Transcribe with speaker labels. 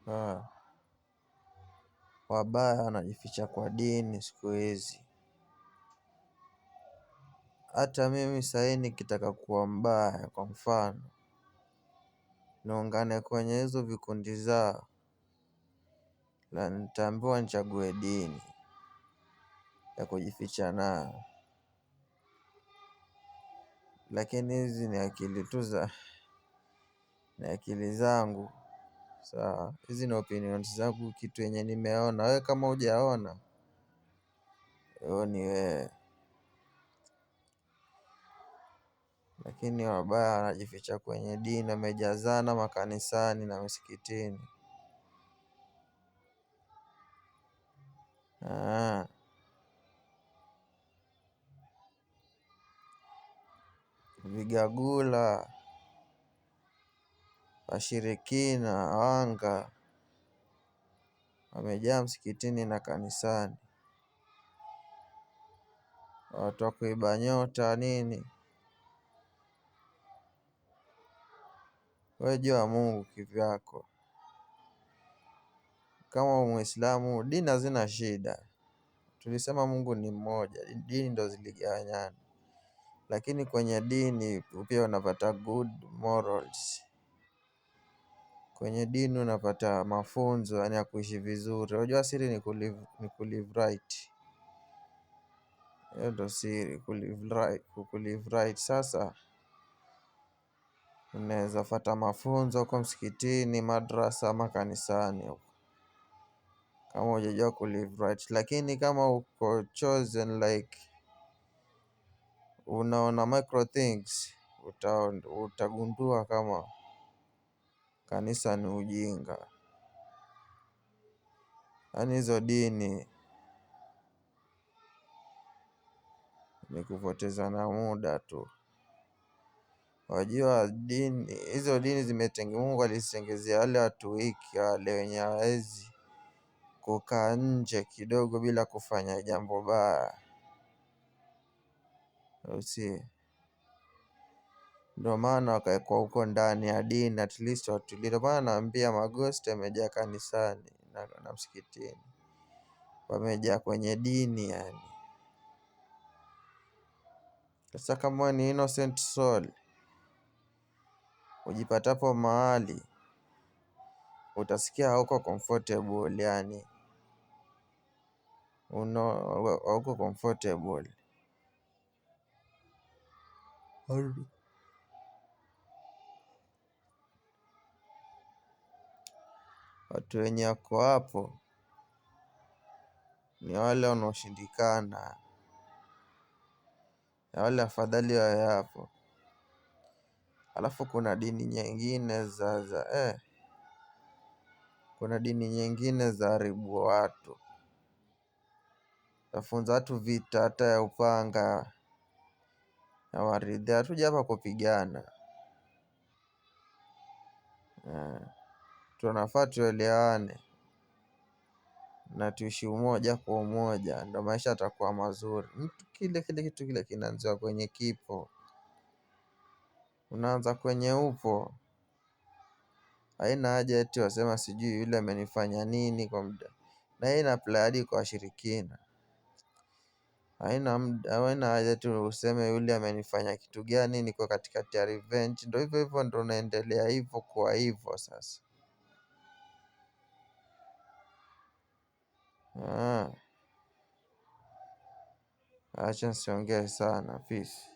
Speaker 1: Ah, wabaya wanajificha kwa dini siku hizi. Hata mimi sahii nikitaka kuwa mbaya kwa mfano, niungane kwenye hizo vikundi zao na nitaambiwa nichague dini ya kujificha nayo. Lakini hizi ni akili tu za ni akili zangu. Sawa, hizi ni opinions zangu, kitu yenye nimeona. Wewe kama hujaona, wewe ni wewe. Lakini wabaya wanajificha kwenye dini, wamejazana makanisani na misikitini. Ah, vigagula, washirikina, wanga wamejaa msikitini na kanisani. Watu wa kuiba nyota nini. Wewe jua Mungu kivyako. Kama Muislamu, dini hazina shida. Tulisema Mungu ni mmoja, dini ndo ziligawanyana. Lakini kwenye dini pia unapata good morals. Kwenye dini unapata mafunzo yaani ya kuishi vizuri. Unajua siri ni kulive right. Hiyo ndo siri kulive right. Sasa unaweza fata mafunzo huko msikitini, madrasa ama kanisani huko kama hujajua kulive right. Lakini kama uko chosen like unaona micro things utagundua kama kanisa ni ujinga. Yaani hizo dini ni kupotezana muda tu. Wajua dini hizo dini Mungu alizitengezea wale watu weak wale wenye hawawezi kukaa nje kidogo bila kufanya jambo baya. Si ndio maana wakawekwa huko ndani ya dini at least watulie. Ndio maana naambia maghost yamejaa kanisani na msikitini, wamejaa kwenye dini yani. Sasa kama ni innocent soul, ujipatapo mahali utasikia hauko comfortable yani, hauko comfortable. Watu wenye wako hapo ni wale wanaoshindikana, wale afadhali wawe hapo. Alafu kuna dini nyingine za kuna dini nyingine za haribu watu, zafunza watu vita hata ya upanga na waridhi. Hatuja hapa kupigana, tunafaa tuelewane na tuishi umoja kwa umoja, ndo maisha yatakuwa mazuri. Mtu kile kile kitu kile kinaanzia kwenye kipo, unaanza kwenye upo. Haina haja eti wasema sijui yule amenifanya nini kwa muda, na hii ina apply hadi kwa washirikina. Haina haja tu useme yule amenifanya kitu gani, niko katikati ya revenge. Ndo hivyo hivyo, ndo unaendelea hivyo kwa hivyo sasa. Acha nisiongee sana. Peace.